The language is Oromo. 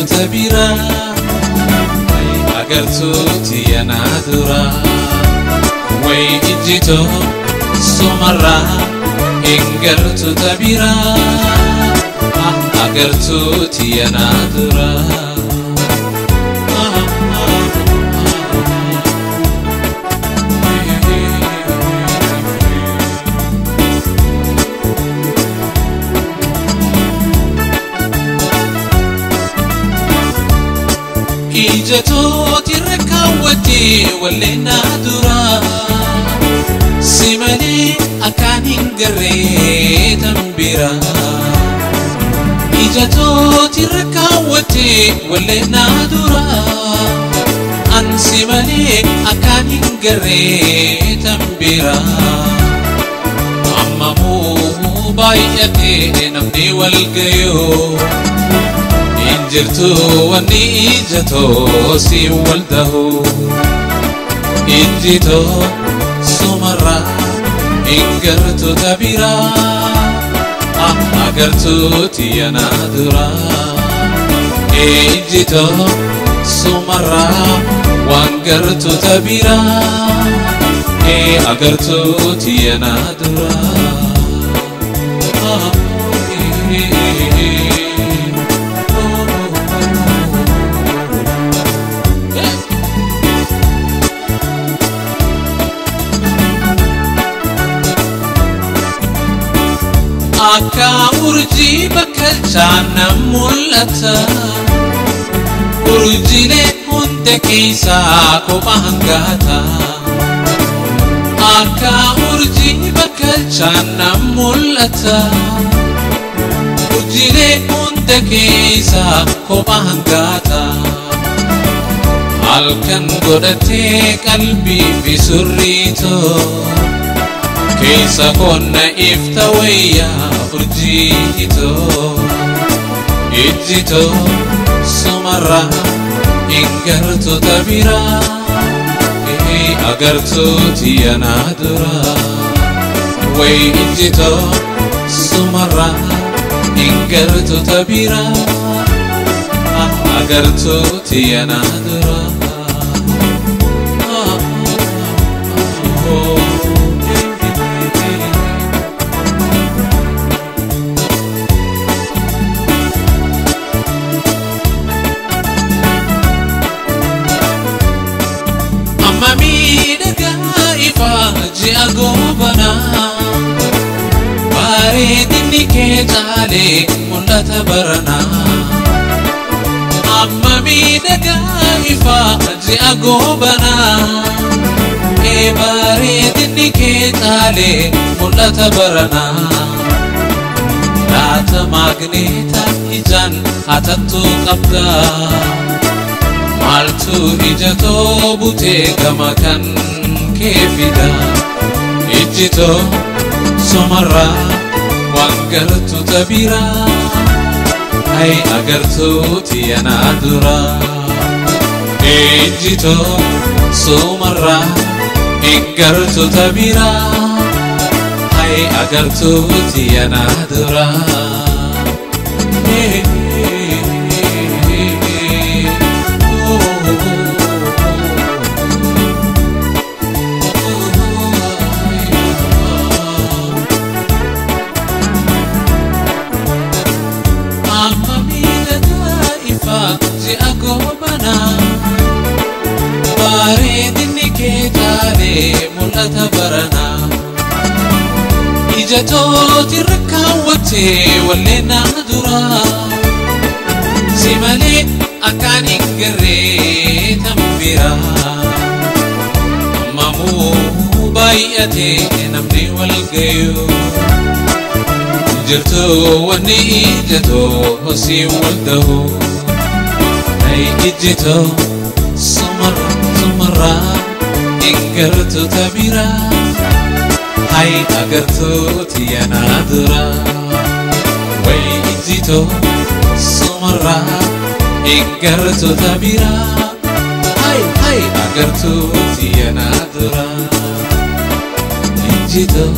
tabiraa agartuu tiyyanaa duraa way ijjitoo sumarraa hin gartuu tabiraa agartuu tiyyanaa duraa. Ija tootirra kaawwattee walleenaa duraa si malee akkaan hin garree tan biraa. Ija tootirra kaawwattee walleenaa duraa an si malee akkaan hin garree tan biraa. Ammamuu baay'atee namni wal gayoo. Injirtu wanni ija too si wal dahu ijji too sumarraa hin gartuu tabiraa agartuu tiyyanaa duraa ijji too sumarraa waan gartuu tabiraa agartuu tiyyanaa duraa. Akka urjii bakkalchaan nan mul'ata urjiilee hunda keessaa kophaa hangaata. Akka urjii bakkalchaan nan mul'ata urjiilee hunda keessaa kophaa hangaata. Halkan godhatee qalbii fi surriitoo keessa konna ifta wayyaa urjiitoo ijjitoo sumarraa hin gartuu tabiraa agartuu tiyyanaa duraa way ijjitoo sumarraa hin gartuu tabiraa agartuu tiyyanaa duraa. Amma miidhagaa ifaa ji'a goobanaa bareedinni kee caalee mul'ata baranaa. Amma miidhagaa ifaa ji'a goobanaa bareedinni kee caalee mul'ata baranaa. Laata maagneeta ijaan hatattuu qabdaa. Maaltu ija too butee gama kan kee fida ijji too sumarraa waan gartuu tabiraa hay agartuu tiyyanaa duraa ijji too sumarraa hin gartuu tabiraa hay agartuu tiyyanaa duraa. Amma miidhagaa ifaa ji'a goobanaa bareedinni kee caalee mul'ata baranaa. Ija tootirra kaawwattee walleenaa duraa si malee akkaan hin garree tan biraa. Ammamuu baay'atee namni wal gayuu jirtu wanni ija too si wal dahu hay ijji too sumarraa hin gartuu tabiraa hay agartuu tiyyanaa duraa way ijji too sumarraa hin gartuu tabiraa hay hay agartuu tiyyanaa duraa ijji too.